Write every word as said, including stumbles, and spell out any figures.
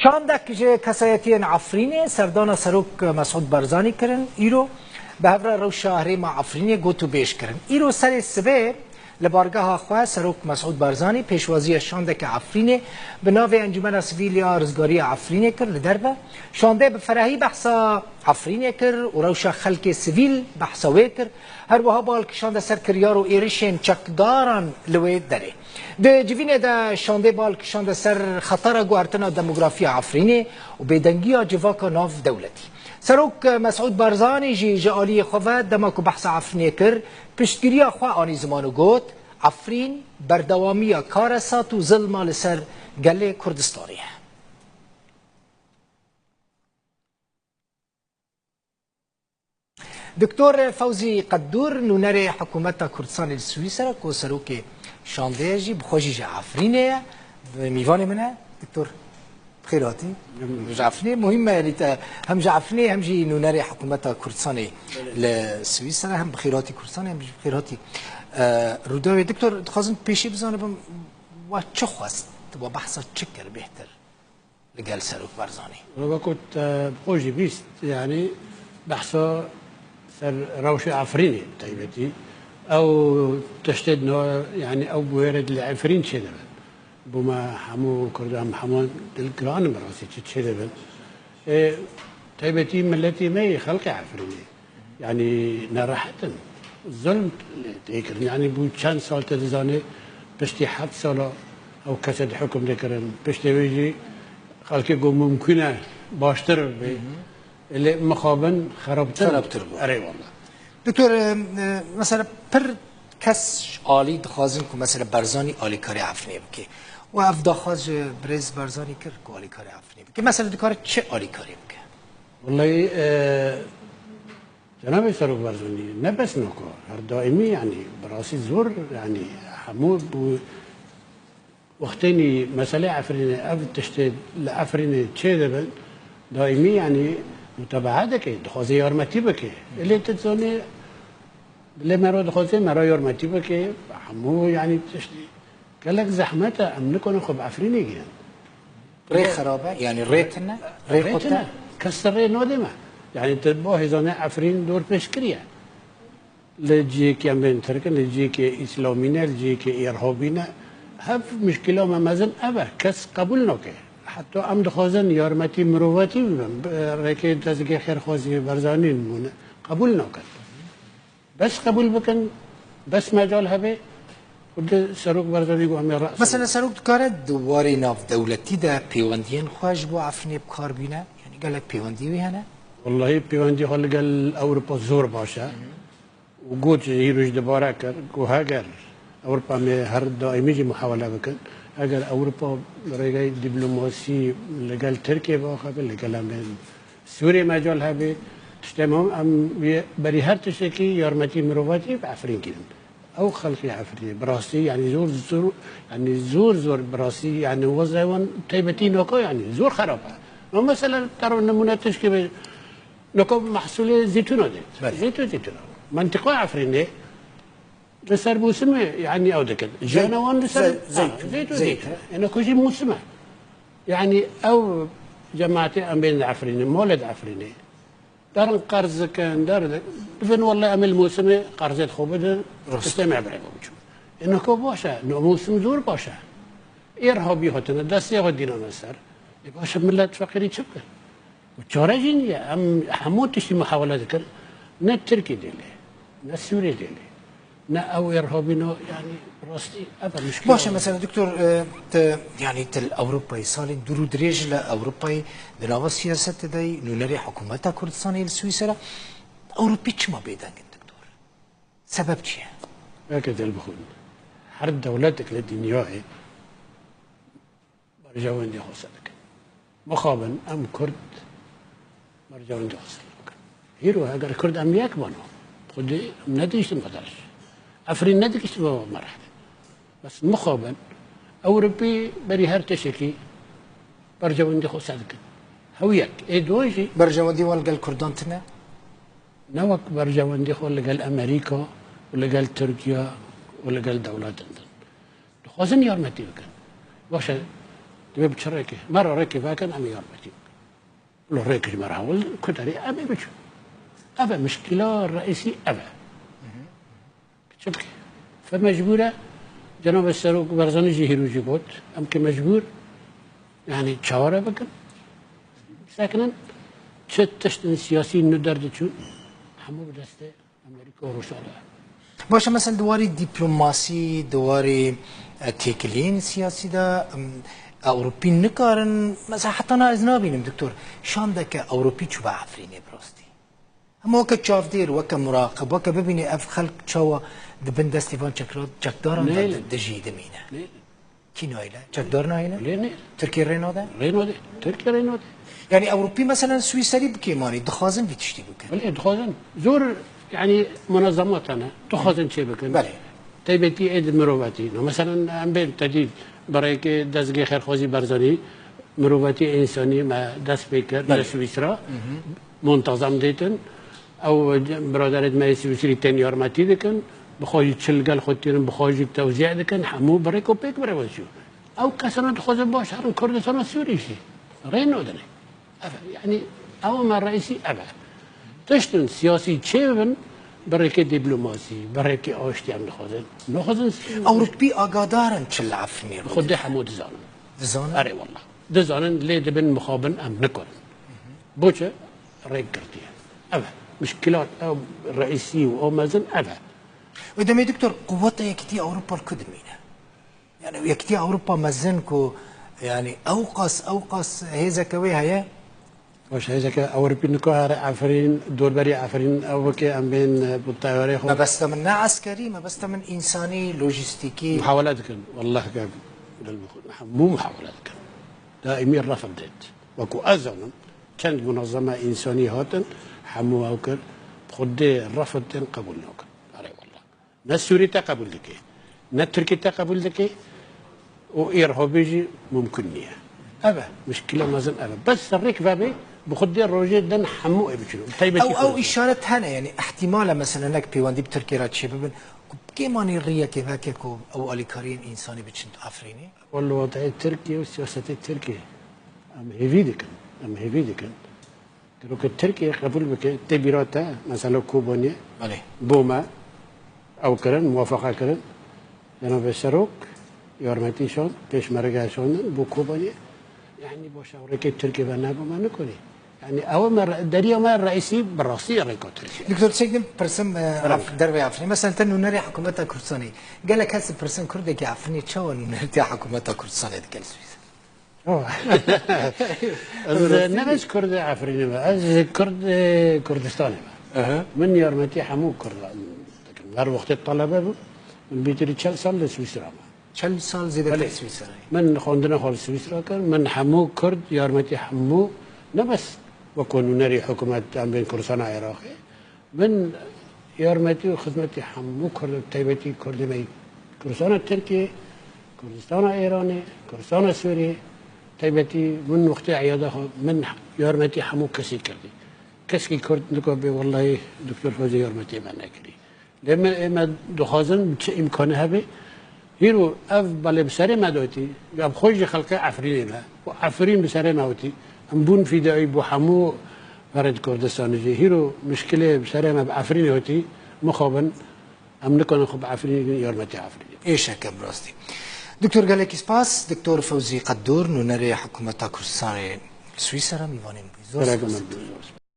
Şandek ji kesayetiyên Efrînê serdana Serok Mesûd Barzanî kirin. Îro bi hev re rewşa herêma Efrînê got û bêj kirin. Îro serê sibê li bargeha xwe Serok Mesûd Barzanî pêşwaziya şandeke Efrînê bi navê Encûmena Sivîl ya Rizgariya Efrînê kir li derve. Şandê bi ferehî behsa Efrînê kir û rewşa xelkê sivîl behsa wê kir. Her wiha bal kişande ser kiryar û êrişên çekdaran li wê derê. Di civînê de şandê bal kişande ser xetara guhertina demografiya Efrînê û bêdengiya civaka nav dewletî. Serok Mesûd Barzanî jî ji aliyê xwe ve dema ku behsa Efrînê kir, piştgiriya xwe anî ziman û got, Efrîn berdewamiya karesat û zilma li ser gelê Kurdistanê ye. Doktor Fewzî Qeddûr, nûnerê Hikûmeta Kurdistanê li Swîsera, ku serokê şandê ye jî, bi xwe jî ji Efrînê ye, bi mîvanê min e. Doktor, bi xêr hatî. Ji Efrînê muhîm me, yanî te hem ji Efrînê hem jî nûnerê Hikûmeta Kurdistanê li Swîsera, hem bi xêr hatî Kurdistanê, hem jî bi xêr hatî, e, Rûdawê. Doktor, dixwazim pêşî bizanibim, we çi xwest, we behsa çi kir bêhtir? Li gel Serok Barzanî. Weke te bi xwe jî bîst, yanî behsa ser rewşa Efrînê taybetî. Ew tiştê di nav, yanî ew bûyerê li Efrîn çêdibe. Bo me hemû Kurdan, hemû dilgiran in bi rastî çi çêdibin. Ê, taybetî miletê me yê xelkê Efrînê. Yanî nerehet in. Zulm lê tê kirin. Yanî bû çend sal te dizanê, piştî heft sala ew kese di hukm de kirin. Piştê wê jî xelkê got mumkun e baştir bê. Lê mixabin xerabtir. Xerabtir bû. Erê wala. Doktor, e, e, mesela pir kes ji alî dixwazin ku mesela Barzanî alîkarî Efrînê bike. Û ev daxwaz ji birêz Barzanî kir ku alîkarî Efrînê bike. Mesela dikare çi alîkarî bike? Wallahî, e, Cenabê Serok Barzanî ne bes naka, her daîmî, yanî bi rastî zor, yanî hemû bi wextênî meselê Efrînê, ev tiştê li Efrînê çêdibin, daîmî, yanî mutabaa dike, dixwaze yarmetî bike. Lê tu dizanî, lê me re dixwaze me re yarmetî bike, hemû, yanî tiştê. Gelek zehmet e, em nikarin xwe bi Efrînê girin. Rê xerab e, yanî rê tune, rê Rê xurt e. Tune. Kes rê nade me. Yanî tu bo hêzane Efrîn dor pêş kiriye. Li cihekî em bên Tirk in, li cihekî îslamî ne, li cihekî îrhabî ne. Hev muşkila me mezin ev e. Kes qebûl nake. Heta em dixwazin yarmetî mirovatî bibin. Bi rêkê dezgê xêrxwazî Barzanî nimûne. Qebûl nakin. Bes qebûl bikin, bes mecal hebe, û di Serok Barzanî got, em ê re'sê. Mesela Serok dikare di warê navdewletî de pêwendiyên xwe ji bo Efrînê bi kar bîne? Yanî gelek pêwendiyê wî hene? Wallahî pêwendiyê xwe li gel Ewropa zor baş e. Û got, îro jî dibare kir, ku heger Ewropa em ê her daîmî jî muhawele bikin, heger Ewropa li rêgeyê dîplomasî li gel Tirkiyê biaxive, li gel em ê Sûriyê mecal hebe, tiştê mehim, em wê berî her tiştekî yarmetî mirovatî bi Efrîn kirin. Ew xelkê Efrînê, bi rastî, yanî zor, zor, yanî zor, zor bi rastî, yanî wezê wan taybetî naka, yanî zor xerab e. Ma mesela, te re nimûne tişkê be, naka mehsulê zeytûna dê. Belê. Zeytûn, zeytûna. Mentiqa Efrînê, Li ser mûsimê, yanî ew dikin. Jiyana wan li ser, zey-, ha, zeytûn, zeytûn, zeytûn. Êne ku jî mûsim e. Yanî ew cemaetê em bên diefrînin, malê diefrînê. Derin qerz dikin, der, dibin wele em ê li mûsimê qerzê xwe bidin, Rast. Tiştê me bire biçûn. Êne ku baş e, no mûsim zor baş e. Êr habî hatine, destê xwe dînane ser. Ê baş e, millet feqîrî çi bikin? Û çare jî niye. Em hemû tiştî muhawele dikin. Ne Tirkî dê lê, ne Sûrî dê lê, ne ew êrhabîno, yanî rastî ev e muşkîla. Baş e, mesela, doktor, e, te, yanî te li Ewropayê, salên dûr û dirêj li Ewropayê, di nava siyasetê de yî, nûnerê hikûmeta Kurdistanê li Swîsera, Ewropî çima bêdeng in, doktor? Sebeb çi ye? Belkî te li bixwin. Her dewletek li dinyayê berjewendî xwe ser dikin. Mixabin em Kurd berjewendî xwe ser bikin. Hîro eger Kurd em yek bana, xwedî em nedihiştin xwe derş. Efrîn nedikiştin xwe merhebe. Bes mixabin Ewropî berî her tiştekî berjewendî xwe ser dikin. Hew yek. Ê duwan jî Berjewendî wan li gel Kurdan tune? Ne wek berjewendî xwe li gel Amerîka û li gel Tirkiye û li gel dewletên din. Dixwazin yarmetî bikin. Baş e, Divê bi çi rêkê? Me re rêkê vekin, em ê yarmetî bikin. Wilo rêk ji me re hewil, ku derê em ê biçin. Ev e, mişkila reîsî ev e. Çimkî fe mecbûr e, Cenabê Serok Barzanî jî hîro jî got, em ki mecbûr, yanî çaware bikin. Sekinin, çi tiştin siyasî nu derdiçûn, hemû bi destê Amerîka û Rûsya de. Baş e, mesela di warî dîplomasî, di warî, e, têkiliyên siyasî de, em, Ewropî nikarin, mesela heta na ez nabînim, doktor, şandeke Ewropî çûbe Efrînê bi rastî. Hema weke çavdêr, weke muraqib, weke bibînî ev xelk çawa di bin destê van çekra-, çekdaran de Neyê. di-, dijî dimîne. Neyê. Kî nayîle? Çekdar nayîle? Lê ne? Tirkiye rê nade? Rê nade. Tirkiye rê nade. Yani Ewropî, meselen Swîserî bi kêmanî dixwazin vî tiştî bikin. Belê, dixwazin. Zor, yani, munazemat hene. Dixwazin çê bikin. Belê. Taybetî ê di mirovetî. No, meselen, em bên tedî berêkê dezgê xêrxwazî Barzanî, mirovetî, însanî me dest pê kir li Belê. Swîsra. Muntazam dêtin. Ew biraderêt me yê Swîsrî tên yarmetî dikin. Bi xwe jî çi li gel xwe tînin, bi xwe jî tewzîe dikin. Hemû bi rêk û pêk bi rêve diçûn. Ew kesana dixwazin baş herin Kurdistana Sûrî jî. Rê nodinê. Ev e. Yanî ew me reîsî ev e. Tiştin siyasî çê bibin, bi rêkê dîplomasî, bi rêkê aştî em dixwazin. Nixwazin Ewropî agadar in çi li Efrînê rû Xwedê dide. Hemû dizanin. Dizanin? Erê wallah. Dizanin lê dibin mixabin em nikarin. Boçi? Rêk girtiye. Ev e. Mişkilat ew reîsî û ew mezin ev e. Wê demê doktor, quweta Yekîtiya Ewropa li ku dimîne? Yani Yekîtiya Ewropa mezin ku, yani ewqas, ewqas hêzeke wê heye? Baş, hêzeke Ewropî nikare Efrîn, dorberî Efrîn, ew weke em bên, e, bi teyarê xwe. Mebesta min ne eskerî, mebesta min însanî, lojîstîkî. Muhawele dikin. Wallah ke hemû muhawele dikin. Daîmî refd dêt. Wekû ez zanim, çend munazeme însanî hatin, hemû ew kir, xwedê refd tên qebûl nakin. Erê wallah. Ne Sûrî te qebûl dike, ne Tirkî te qebûl dike û îrhabî jî mumkin niye. Ev e, mişkila mezin ev e. Bes serrêk vebe, bi xwedê rojê din hemû ê biçin. Taybetî Ew, ew Kurd. Îşaret hene, yani ihtimal e mesela nek pêwendî bi Tirkiyê re çêbibin, ku bi kêmanî riyekê veke ku ew alîkariyên însanî biçin Efrînê? Welo wateyê Tirkiye û siyasetê Tirkiye. Em hêvî dikin, em hêvî dikin. Diro ku Tirkiye qebûl bike, tê bîra te, mesela Kobaniyê, Belê. Bo me, ew kirin, muwafeqe kirin. Cenabê Serok, yarmetî şand, pêşmerge şandin, bo Kobaniyê. Yani baş e, ew rêkê Tirkiye ve nebû me nikonî. Yani ew me re-, deriya me reîsî bi rastî rêka Tirkiye. Doktor, çek din pirsim, e, Bravo. Af-, dervê Efrînê. Mesela te nûnerê hikûmeta Kurdistanê. Gelek kes pirsin Kurdekî Efrînê çawa nûnertiya hikûmeta Kurdistanê dike li Swîs? Oh. Ez ne ez Kurd Efrînê me, ez Kurd Kurdistanê me. Aha. Min yarmetî hemû Kurd dikim. Her wextê talebe bû, min bîtirî çel sal li Swîsra me. Çel sal zêdetir Belê. Swîsra. Min xwendina xwe li Swîsra kir, min hemû Kurd yarmetî hemû, ne bes wekû nûnerî hikûmet em bên Kurdistana Iraqê, Min yarmetî û xizmetî hemû Kurd, taybetî Kurdê me yê Kurdistana Tirkiyê, Kurdistana Êranê, Kurdistana Sûriyê, taybetî min wextê eyada xwe, min yarmetî hemû kesî kirdî. Keskî Kurd nika bê wellahî Doktor Fewzî yarmetî me nekirî. Lê me, ê me dixwazin bi çi îmkanî hebe, Hîro ev belê bi serê me de hatî, ya bi xwe jî xelkê Efrînê ne. Û Efrîn bi serê me hatî. Em bûn fîdayî bo hemû perên Kurdistanê jî. Hîro mişkilê bi serê me bi Efrînê hatî, mixabin, em nikarin xwe bi Efrînê yarmetî Efrînê. Êşeke bi rastî. Doktor gelekî spas, Doktor Fewzî Qedûr, nûnerê hikûmeta Kurdistanê Swîsera mîvanê min bû. Zor Gerek spas. Me zor spas.